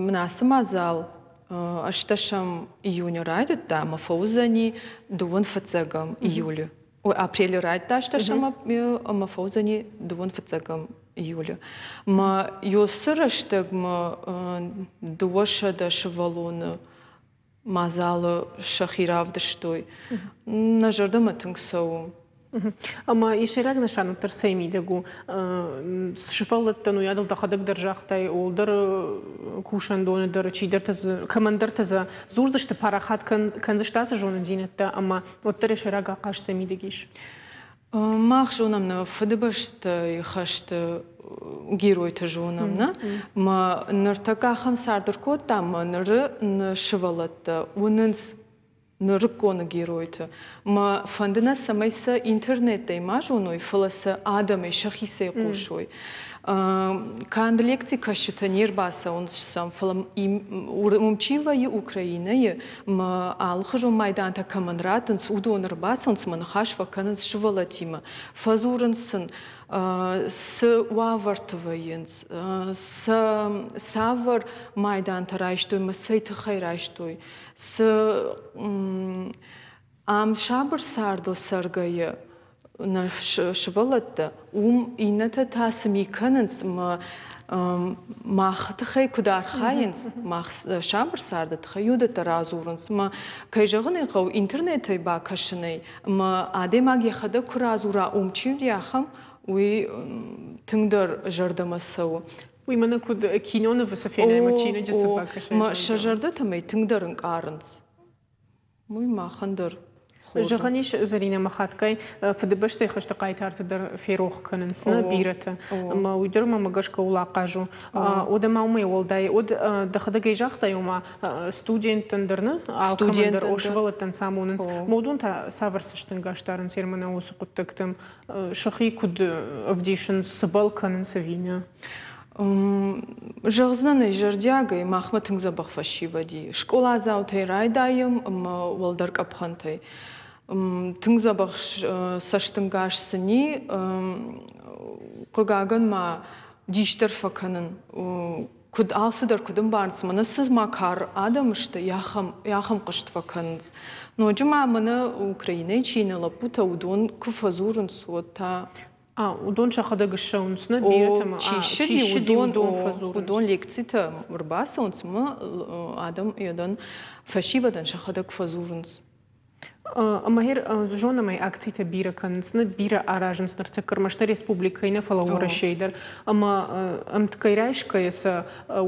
мын ацы мадзал ӕстӕсӕм июны райдыдта ӕмӕ фӕуыдзӕни дыууын фыццӕгӕм июлы. Ой, апрелы райдыдта ӕстӕсӕм ӕмӕ фӕуыдзӕни дыууын фыццӕгӕм июлы. Мӕ ёсы рӕстӕгмӕ 200 сывӕллоны мадзалы сӕхи равдыстой. Нӕ зӕрдӕмӕ тынг цӕуы. Ӕмӕ йӕ сӕйраг нысан уӕддӕр цӕй мидӕг у? Сывӕллӕттӕн уыйадыл дӕхӕдӕг дӕр загътай, уӕлдӕр кусӕндоны дӕр чидӕртӕ дзы, кӕмӕндӕртӕ дзы дзурдзысты, парахат кӕндзысты ацы зонындзинӕдтӕ ӕмӕ уӕддӕр йӕ сӕйраг ахъаз цӕй мидӕг ис? Мах зонӕм нӕ Фыдыбӕстӕйы хӕсты геройты зонӕм, нӕ? Мӕ ныртӕккӕ ахӕм цард ӕркодтам, мӕ ныры сывӕллӕттӕ уынынц нырыкконы геройты. Мӕ фӕнды нӕ, цӕмӕй сӕ интернеттӕй ма зоной, фӕлӕ сӕ адӕмӕй сӕхицӕй хъусой. Канд лекци кӕсджытӕ не рбацӕуынц сӕм, фӕлӕ уым чи вӕййы Украинӕйы, мӕ алыхуызон майдантӕ кӕмӕн раттынц, уыдон ӕрбацӕуынц ӕмӕ ныхас фӕкӕнынц сывӕллӕттимӕ, фӕдзурынц сын, цы уавӕрты вӕййынц, цавӕр майдантӕ райстой ӕмӕ цӕй тыххӕй райстой, цы ам сабыр цардыл цӕргӕйӕ нӕ сывӕллӕттӕ, уым иннӕтӕ та цы ми кӕнынц ӕмӕ мах тыххӕй куыд архайынц, мах сабыр царды тыххӕй уыдӕттӕ радзурынц. Ӕмӕ, кӕй зӕгъын ӕй хъӕуы, интернетӕй бакӕсынӕй ӕмӕ адӕймаг йӕхӕдӕг куы радзура, уым чи уыди ахӕм, уый тынгдӕр зӕрдӕмӕ цӕуы. Уый мӕнӕ куыд кинонывы цы фенай ӕмӕ чиныджы цы бакӕсай. Сӕ зӕрдӕтӕм ӕй тынгдӕр ӕнкъарынц. Уый махӕн дӕр Зӕгъӕн ис, Зӕринӕ ӕмӕ хатгай Фыдыбӕстӕйы хӕсты хъайтарты дӕр ферох кӕнынц нӕ бирӕтӕ. Ӕмӕ уый дӕр мӕмӕ гӕсгӕ у ахъаз у. Уӕдӕ ма уымӕй уӕлдай, уӕд дӕхӕдӕг ӕй загътай, ома студенттӕн дӕр нӕ, алкӕмӕн дӕр, о, сывӕллӕттӕн цы амонынц. Уыдон та цавӕр цӕстӕнгас дарынц Ермана уыцы хъуыддӕгтӕм? Сӕхи куыд ӕвдисынц, цыбӕл кӕнынц ӕви нӕ? Зӕгъдзынӕн ӕй зӕрдиагӕй, махмӕ тынг дзӕбӕх фӕсивӕд и. Скъоладзаутӕй райдайӕм ӕмӕ уӕлдӕр къӕпхӕнтӕй. Тынг дзӕбӕх цӕстӕнгас сын и. Хъыгагӕн ма дис дӕр фӕкӕнын, куыд алцыдӕр куыд ӕмбарынц, мӕнӕ цы ма кар адӕм сты, ахӕм хъызт фӕкӕнынц. Ноджы ма мӕнӕ Украинӕйы чи нӕ лӕппутӕ, уыдон куы фӕдзурынц, уӕд та Уыдон сӕхӕдӕг ссӕуынц, нӕ бирӕтӕ ма чи ссыди, уыдон, уыдон лекцитӕ ӕрбацӕуынц ӕмӕ адӕм йӕдӕн фӕсивӕдӕн сӕхӕдӕг фӕдзурынц. Ӕмӕ гъер зонӕм ӕй, акцитӕ бирӕ кӕнынц, нӕ бирӕ аразынц ныртӕккӕ ӕрмӕст нӕ республикӕйы нӕ, фӕлӕ Уӕрӕсейы дӕр. Ӕмӕ ӕмткӕй райсгӕйӕ сӕ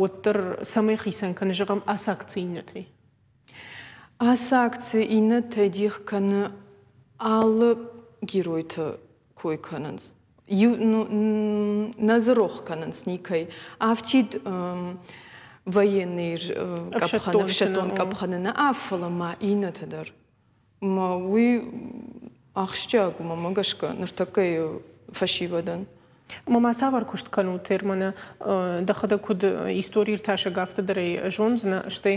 уӕддӕр цӕмӕй хицӕн кӕны, зӕгъӕм, ацы акци иннӕтӕй? Ацы акци иннӕтӕй дих кӕны алы геройты кой кӕнынц. Иу, нӕ дзы рох кӕнынц никӕй. Афтид военный къӕпхӕны, ӕфсӕддон къӕпхӕны нӕ, фӕлӕ ма иннӕтӕ дӕр. Ӕмӕ уый ахсджиаг у, мӕнмӕ гӕсгӕ, ныртӕккӕйы фӕсивӕдӕн. Ӕмӕ ма цавӕр куыст кӕнут, Терманы? Дӕхӕдӕг куыд истори иртасӕг, афтӕ дӕр ӕй зондзынӕ, стӕй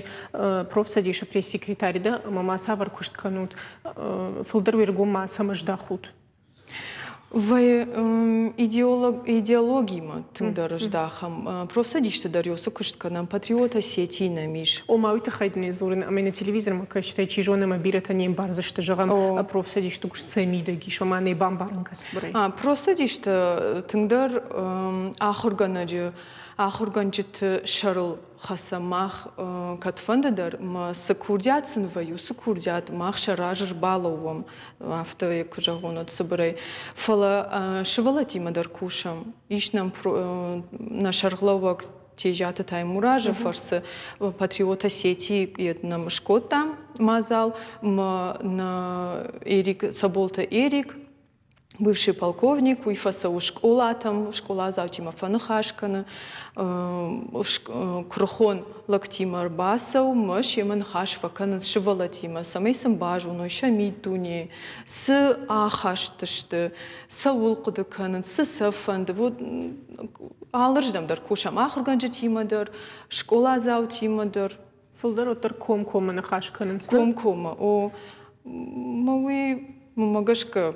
профцӕдисы пресс-секретарь дӕ, ӕмӕ ма цавӕр куыст кӕнут? Фылдӕр уе ргом ма цӕмӕ здахут? Идеологимӕ тынгдӕр здахӕм. Профцӕдисты дӕр уыцы куыст кӕнӕм, Патриот Осетии нӕм ис. Ома уый тыххӕй дын дзурын, ӕмӕ нӕ телевизормӕ кӕсджытӕй чи зоны, ӕмӕ бирӕтӕ не мбардзысты, зӕгъӕм, профцӕдисты куыст сӕ мидӕг ис, ома нӕ бамбарын кӕцыбырӕй. Профцӕдисты тынгдӕр ахуыргӕнӕджы ахуыргӕнджыты сӕрыл хӕцӕм мах кӕдфӕнды дӕр, мӕ цы курдиат сын вӕййы, уыцы курдиат мах сӕ разы рбалӕууӕм, афтӕ куы зӕгъон, уӕд цыбырӕй. Фӕлӕ сывӕллӕттимӕ дӕр кусӕм. Ис нӕм нӕ сӕргълӕууӕг Тезиаты Таймуразы фӕрцы Патриот Осетии нӕм скодта мадзал. Нӕ Эрик, Цӕболты Эрик бывший полковник, уый фӕцӕуы скъолатӕм, скъоладзаутимӕ фӕныхас кӕны, куырыхон лӕгтимӕ ӕрбацӕуы мӕ семӕ ныхас фӕкӕнынц сывӕллӕттимӕ, цӕмӕй сын базоной сӕ миддуне, цы ахӕст сты, цӕуыл хъуыды кӕнынц, цы сӕ фӕнды. Вот алырдӕм дӕр кусӕм ахуыргӕнджытимӕ дӕр, скъоладзаутимӕ дӕр. Фылдӕр уӕддӕр комкоммӕ ныхас кӕнынц. Комкоммӕ, о. Мӕ уый, мӕ гӕсгӕ,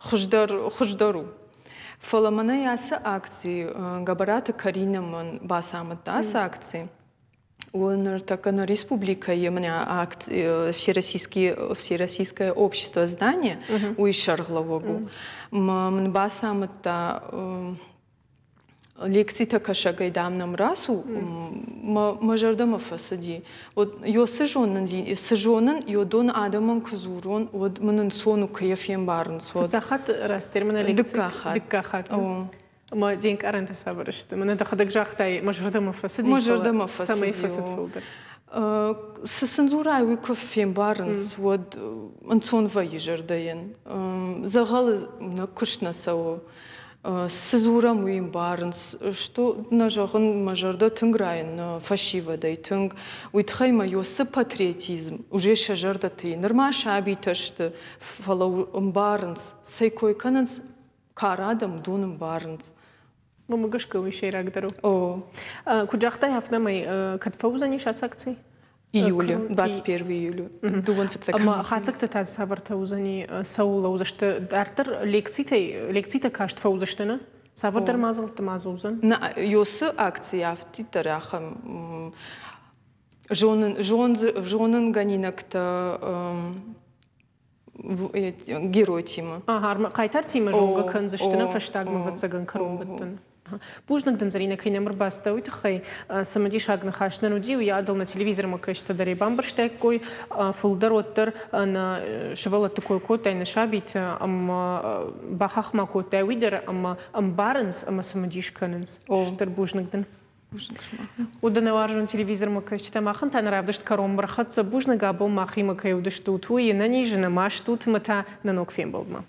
хуыздӕр, хуыздӕр у. Фӕлӕ мӕнӕ ацы акци Гӕбӕраты Каринӕ мӕн бацамыдта ацы акци. Ныртӕккӕ нӕ республикӕйы мӕнӕ всероссийское общество знания, уый сӕргълӕууӕг у. Мӕ мын бацамыдта лекцитӕ кӕсӕгӕй, дам, нӕм рацу, мӕ зӕрдӕмӕ фӕцыди. Вот ё цы зонын, цы зонын, ё дон адӕмӕн куы дзурон, уӕд мын ӕнцон у, куы йӕ фембарынц, уӕд. Фыццаг хатт растдӕр мӕнӕ лекци. Дыккаг хатт. Дыккаг хатт. Ӕмӕ де нкъарӕнтӕ цавӕр сты? Мӕнӕ дӕхӕдӕг загътай, мӕ зӕрдӕмӕ фӕцыди, мӕ зӕрдӕмӕ фӕцыди, цӕмӕй фӕцыд фылдӕр? Цы сын дзурай, уый куы фембарынц, уӕд ӕнцон вӕййы зӕрдӕйӕн. Дзӕгъӕлы нӕ куыст нӕ цӕуы. Цы дзурӕм, уый ӕмбарынц. Что нӕ зӕгъын, мӕ зӕрдӕ тынг райы нӕ фӕсивӕдӕй, тынг. Уый тыххӕй мӕ уыцы патриотизм уже сӕ зӕрдӕты и. Нырма сабитӕ сты, фӕлӕ ӕмбарынц, цӕй кой кӕнынц, кары адӕм уыдон ӕмбарынц. Уымӕ гӕсгӕ уый сӕйрагдӕр у. О. Куыд загътай, афтӕмӕй кӕд фӕуыдзӕнис ацы акци? Июлы, 21 июлы. Дыууын фыццаг. Ӕмӕ хатдзӕгтӕ та цавӕртӕ уыдзӕни, цӕуыл лӕудзысты? Дарддӕр лекцитӕй, лекцитӕ каст фӕуыдзысты, нӕ? Цавӕрдӕр мадзӕлтты ма дзы уыдзӕн? Нӕ, ёсы акци афтиддӕр ахӕм зонын, зонынгӕнинӕгтӕ геройтимӕ. Ага, хъайтартимӕ зонгӕ кӕндзысты нӕ фӕстагмӕ, ӕвӕццӕгӕн, кӕронбӕттӕн. Бузныг дын, Зӕринӕ, кӕй нӕм ӕрбацыдтӕ, уый тыххӕй. Цымыдисаг ныхас нын уыди, уый адыл нӕ телевизормӕ кӕсджытӕ дӕр бамбӕрстаиккой. Фылдӕр уӕддӕр нӕ сывӕллӕтты кой кодтай, нӕ сабиты, ӕмӕ бахахх ма кодтай уый дӕр, ӕмӕ ӕмбарынц ӕмӕ цымыдис кӕнынц. Стыр бузныг дын. Уыд нӕ уарзон телевизормӕ кӕсджытӕ махӕн та нӕ равдыст кӕронмӕ рхӕццӕ. Бузныг абон махимӕ кӕй уыдыстут, уый ӕнӕниз, нӕ маст ут ӕмӕ та нӕ ног фембӕлдмӕ.